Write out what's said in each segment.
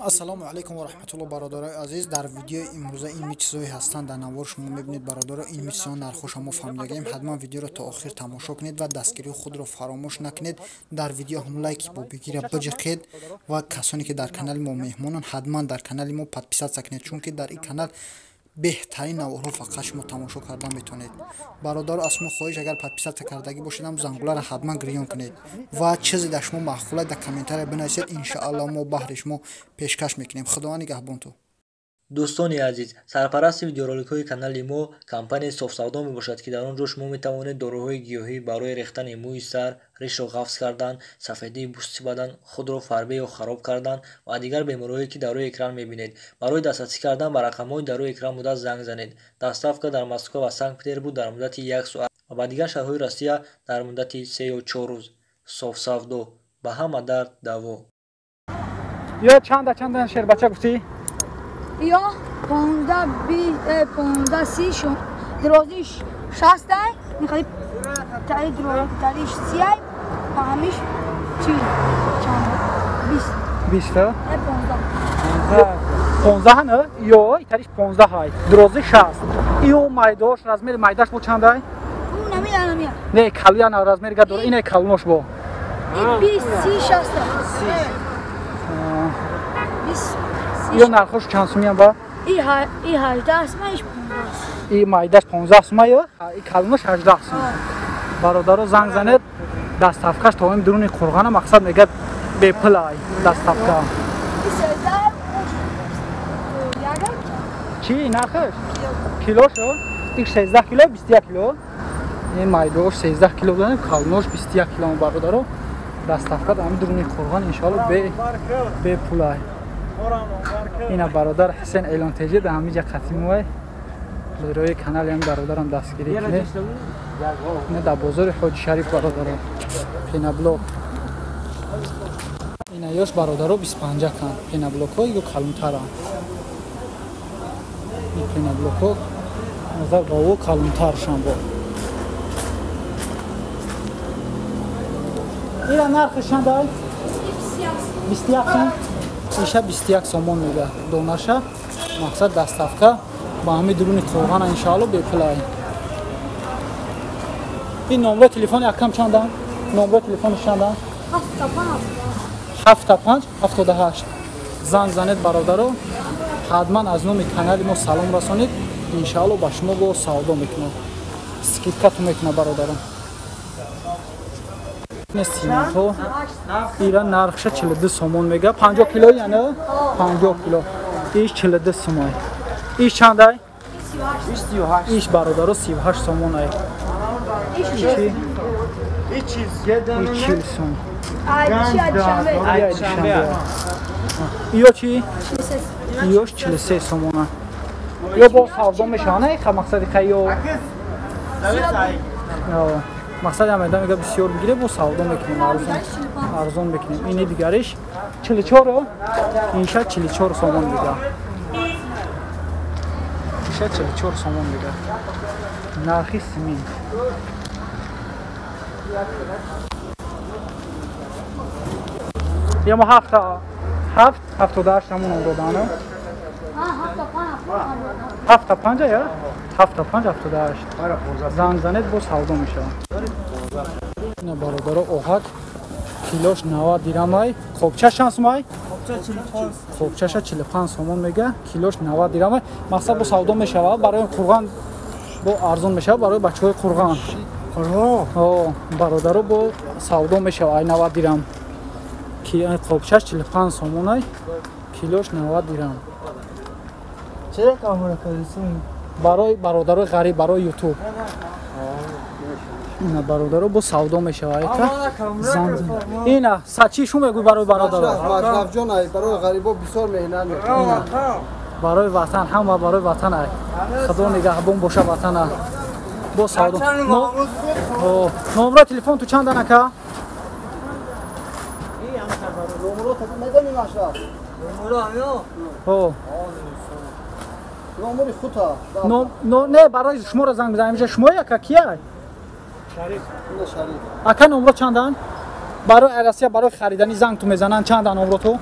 Ассалому алайкум ва раҳматуллоҳ, бародарои азиз. Дар видеои имрӯза ин чизҳое ҳастанд дар навор шумо мебинед, бародаро. Ин чизҳо нархҳоша мо фаҳмидагием. Ҳатман видеоро то охир тамошо кунед ва дастгирии худро фаромӯш накунед. Дар видео ҳам лайки бобигира биҷиқед ва касоне ки дар канали мо меҳмонанд, ҳатман дар канали мо подписаться кунед, чунки дар ин канал беҳтарин наворҳо фақат шумо тамошо кардан метавонед. Бародаро, аз шумо хоҳиш, агар подписаться кардагӣ бошедам, зангуларо ҳатман гирён кунед ва чизе дар шумо маъқула дар комментария бинависед. Иншаалло мо баҳри шумо пешкаш мекунем. Худованд нигаҳбонтон. Дӯстони азиз, сарпарасти видеороликҳои канали мо компанияи Софсавдо мебошад, ки дар он ҷо шумо метавонед доруҳои гиёҳӣ барои рехтани мӯи сар, ришро ғафз кардан, сафедии пӯсти бадан, худро фарбе ё хароб кардан ва дигар бемориҳое, ки дар рӯи экран мебинед. Барои дастрасӣ кардан ба рақамҳои дар рӯи экран буда занг занед. Доставка дар Москва ва Санкт-Петербург дар муддати 1 соат ва ба дигар шаҳрҳои Россия дар муддати 3 ё 4 рӯз. Софсавдо ба ҳама дард даво. Ё чанда чанда шербача гуфтӣ? Ё 15 20 15 30 درازیش 60 میخوای تایی دراز 30 پهمیش چی چند 20 20 15 15 نه ё итариш 15 ҳай дрози 60 ё майдош размери майдаш бо чанд ай? Ӯ намедонам я. Не калуя размери га дора ине калунош бо 20 30 60 20. Ё нархош чанд сумиян ба? И 18 сума, иш 15. И майдаш 15 сума ё и калонош 18 сум. Бародаро, занг занед, доставкаш то им дуруни қурғана, мақсад мегад бепул ай доставка. Чи нархаш? Килош ё? Ик 16 кило, 21 кило. Ин майдош 16 кило будан, калонош 21 кило, бародаро. Доставка дар дуруни қурғон иншоалло бепул ай. Ина бародар Ҳусен Эълон ТЖ дар ҳамин ҷа қатимуай барои канали ҳам бародарам дастгирӣ кунед. Ина дар бозори Ҳоҷи Шариф, бародаро, пенаблок. Ина ёш, бародаро, 25 кан пенаблокҳо ё калонтаранд. Ин пенаблокҳо назар ба ӯ калонтаршан бо. Ина нархи чанд ай? 21 сом. Иша 21 сомон мега донаша. Мақсад доставка ба ҳамин дуруни қурғана иншаалло бепул ай. Ин номраи телефони акам чандам? Номраи телефониш чандам? 75 78. Занг занед, бародаро, ҳатман аз номи канали мо салом расонед. Иншаалло ба шумо бо савдо мекунад, скидкату мекунад, бародаро. Симонҳо ира нархша 42 сомон мега. 50 кило, яъне 50 кило. Иш 42 сомон. Иш чандай? Иш, бародаро, 38 сомон ай. Иш 40 сом. Ё чи? Ёш 43 сомон. Ё бо савдо мешавад, не? Мақсади хай ё мақсад ҳам айда мега бисёр бигире, бо савдо мекунем, арзон мекунем. Ини дигариш 44, инша 44 сомон мега. Инша 44 сомон мега. Нархи симин. Я мо 7 7 78 ҳамон додана. 7 5 я? 7 5 78. Занг занед, бо савдо мешавад. Ина, бародаро, оҳак килош 90 дирамай. Қобча чанд сумай? Қобчаша 45 сомон мега, килош 90 дирамай. Мақсад бо савдо мешавад, барои қурған бо арзон мешавад, барои бачаҳои қурған. О, бародаро, бо савдо мешавад ай 90 дирам. Қобчаш 45 сомонай, килош 90 дирам. Барои бародарои ғариб, барои ютуб. Ина, бародаро, бо савдо мешавад. Ина сачи шу мегӯй барои бародаро? Машрафҷон, ай барои ғарибо бисёр меҳнат мекунад. Барои ватан, ҳама барои ватан ай. Худо нигаҳбон боша ватана. Бо савдо. Номраи телефон ту чанд анака? Номери хута. Не, барои шуморо занг мезанам. Инҷа шумо яка кия? Шариф. Ака, номро чанданд? Барои Россия, барои харидани занг ту мезананд, чанданд номро ту?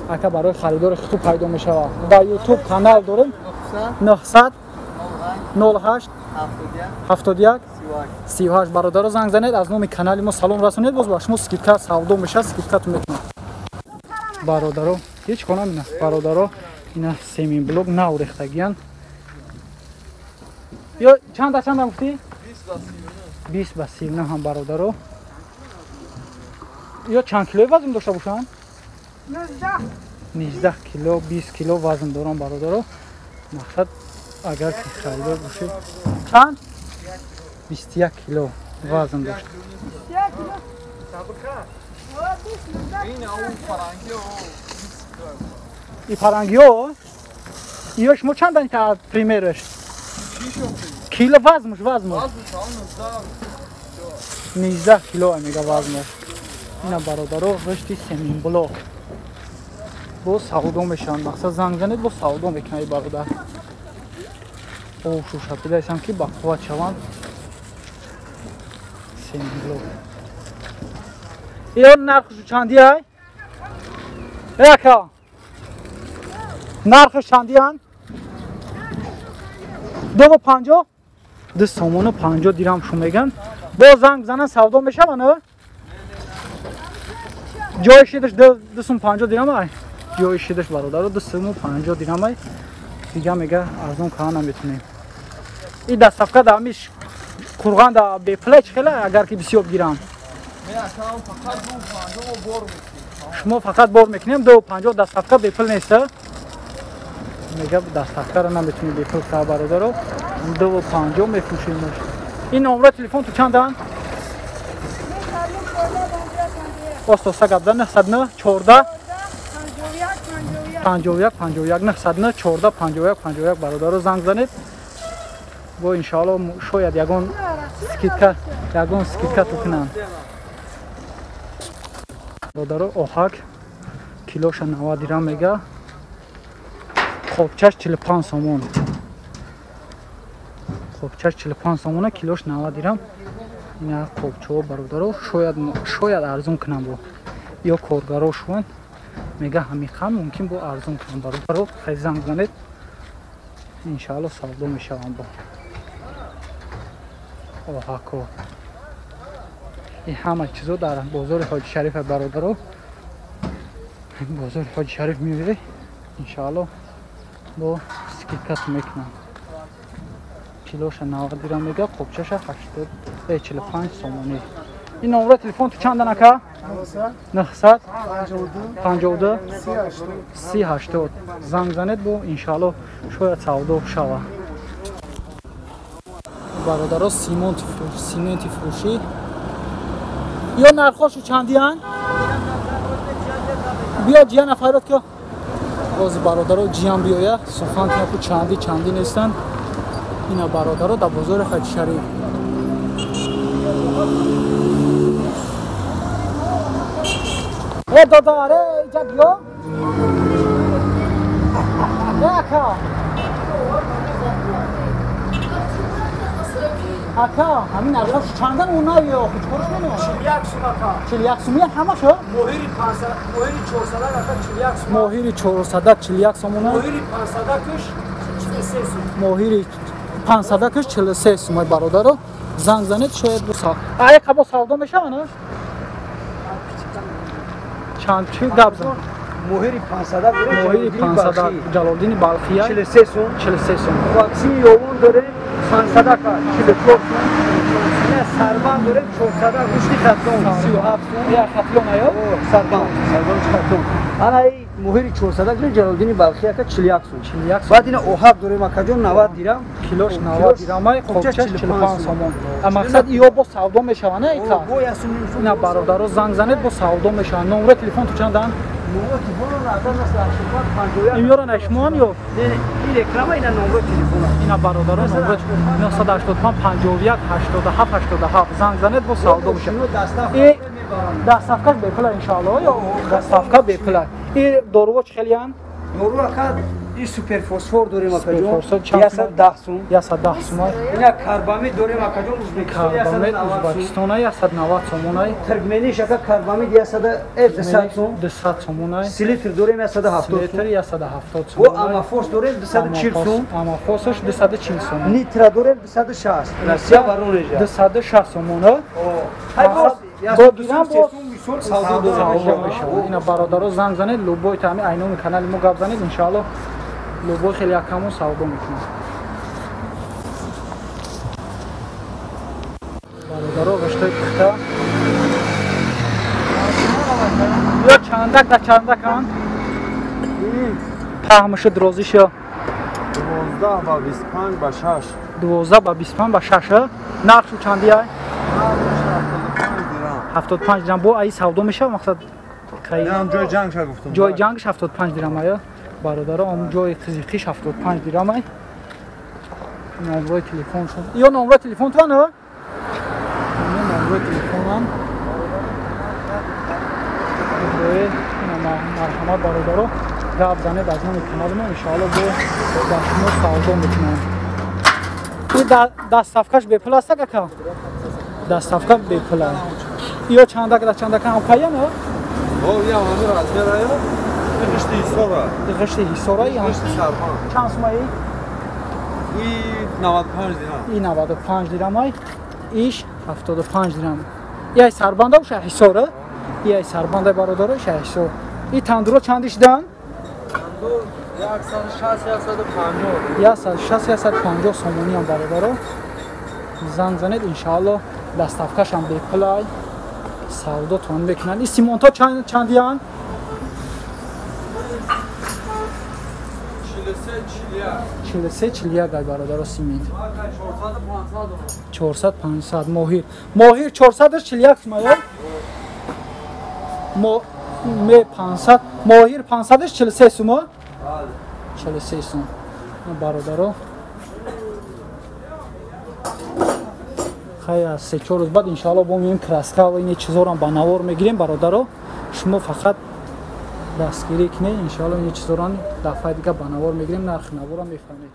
Ака барои харидори хуб пайдо мешавад. Дар YouTube канал дорем. 900 08 71 38 бародаро занг занед, аз номи канали мо салом расонед, боз ба шумо скидка савдо мешавад, скидкатон мекунад. Бародаро, ҳеҷ кона ина бародаро, ина семин блок нав рехтагиян. Ё чанда гуфтӣ? 20 ба 39 ҳам бародаро. Ё чанд килои вазн дошта бошанд? 19 кило, 20 кило вазн дорам бародаро. Мақсад агар ки харидор бошед. Чанд? 21 кило вазн дошт. И парангио? Ё шумо чанд данита примераш? Кило вазмуш. 19 кило мега вазмуш. Ина бародаро ғишти семин блок. Бо савдо мешаванд. Мақсад занг занед, бо савдо мекунад бародар. О, шушапидаисам ки ба қувват шаванд. Семин блок. Ё нархшу чандиай? Ака. Нархш чандиан? 2.50? 2 сомону 50 дирам шу меган. Бо занг занан савдо мешаванд, а? Ҷои шидаш 2.50 дирам ай. Ҷои шидаш бародаро 2.50 дирам ай. Дига мега арзон кара наметунем. И доставка да ҳамиш қурған да бепулай чӣ хела агар ки бисёр гирам. Шумо фақат бор мекунем 2.50 доставка бепул нест. Мега доставкаро наметунем бепул кара бародаро. 2.50 мефурӯшем. Ин номра телефон ту чанданд? Остоса гап зан 909 14 51 51 909 14 51 51 бародаро занг занед. Бо иншоалло шояд ягон скидка ту кунанд. Бародаро оҳак килоша 90 дирам мега. Қобчаш 45 сомон. Қобчаш 45 сомона, килош 90 дирам. Ина қобчаҳо бародаро шояд арзон кунанд бо. Ё коргаро шуанд мега ҳамиқа мумкин бо арзон кунанд бародаро. Хай занг занед. Иншоалло савдо мешаванд бо. Оҳако. Ин ҳама чизо дар бозори Ҳоҷи Шариф бародаро. Бозори Ҳоҷи Шариф меояд. Иншоалло бо скидка мекунанд. Килоша 90 дирам мега, қобчаша 45 сомонӣ. Ин номра телефон ту чандан ака? 900 52 30 80. Занг занед бо иншоалло шояд савдо шава. Бародаро сименти фурӯшӣ. Ё нархошу чандиян? Биё ҷиян нафарот ки боз бародаро ҷиян биёя сухан кунад чанди нестанд. Ина бародаро дар бозори Ҳоҷи Шариф. Э додаре иҷа биё. Э ака. Ака, ҳамин нархош чандан уна ё чикорш мено? 41 сум ака. 41 сум ҳамашо? Моҳири 500, моҳири 400 ака 41 сум. Моҳири 400 41 сомона. Моҳири 500 куш 43 сум. Моҳири 500 куш 43 сум бародаро. Занг занед шояд бо ай қабо савдо мешавад, на? Чанд чи гап зан? Моҳири 500 моҳири 500 Ҷалолиддини Балхия 43 сум. 43 сум. Ваксини ёвон дорем 500 ка 44 сум. Ина сарбанд дорем 400 рушди хатлон 37 сум. Я хатлон аё? Сарбанд, сарбанд хатлон. Ана ай моҳири 400 дорем Ҷалолиддини Балхия ка 41 сум. 41 сум. Баъд ина оҳак дорем акаҷон 90 дирам. Килош 90 дирам ай, қобчаш 45 сомон. А мақсад иё бо савдо мешавад, на ика? Бо ясум. Ина бародаро занг занед бо савдо мешавад. Номра телефон ту чандан? Номро телефонро агар насл 85 51. Имёра нашмон ё? Не, ин реклама ина номро телефона. Ина бародаро номро 985 51 87 87 занг занед бо савдо мешавад. И доставкаш бепул иншоалло ё доставка бепул. И доруво чӣ хелиян? Дору ака Ин суперфосфор дорем акаҷон. 110 сум. 110 сум. Ина карбамид дорем акаҷон Узбекистон 190 Узбекистон 190 сомонай. Туркмениш ака карбамид 200 сум. 200 сомонай. Селитр дорем 170 сум. Селитр 170 сум. Бо амафос дорем 240 сум. Амафосаш 240 сум. Нитра дорем 260. Россия Воронежа. 260 сомона. Ҳай боз бо гирам бо савдо мешавад. Ина бародаро занг занед, любой тами айноми канали мо гап занед, иншааллоҳ любой хеле якамон савдо мекунад. Бародаро ғиштои пухта ё чандак да чандакан паҳмашу дирозиша 12 ба 25 ба 6. 12 ба 25 ба 6. Нархшу чандия? 75 дирам. Бо ай савдо мешавад мақсад? Ам ҷои ҷангша гуфтам. Ҷои ҷангш 75 дирам ая. Бародаро, ам ҷои қизиқиш 75 дирам ай. Номрои телефон шуд. Ё номрои телефон ту на? Номрои телефонам. Марҳамат бародаро, гап занед аз номи канали мо, иншоалло бо ба шумо савдо мекунам. И доставкаш бепул аст ака? Доставка бепул аст. Ё чандак да чандака ҳам кая на? О, я ҳамин размер ая. Ғишти Ҳисора. Ғишти Ҳисора я. Ғишти Сарбанд. Чанд сумаи? И 95 дирам. И 95 дирам ай. Иш 75 дирам. Яй Сарбанда уша Ҳисора? Яй Сарбанда бародаро ша Ҳисор. И тандуро чанд ишдан? Тандур 160 150. 160 150 сомонӣ ам бародаро. Занг занед иншааллоҳ доставкашам бепул ай. Савдотон мекунанд. Ин симонтҳо чандиянд? 43 41 ай бародаро симент. 400 500 моҳир. Моҳир 441 сум ая? Мо ме 500 моҳир 543 сум? Бале. 43 сум. Бародаро хай аз 3-4 рӯз баъд иншаалло бо меем краска ва ин чизорам ба навор мегирем бародаро. Шумо фақат дастгирӣ кунед, иншаалло ин чизорам дафъаи дига ба навор мегирем, нархи наворам мефаҳмед.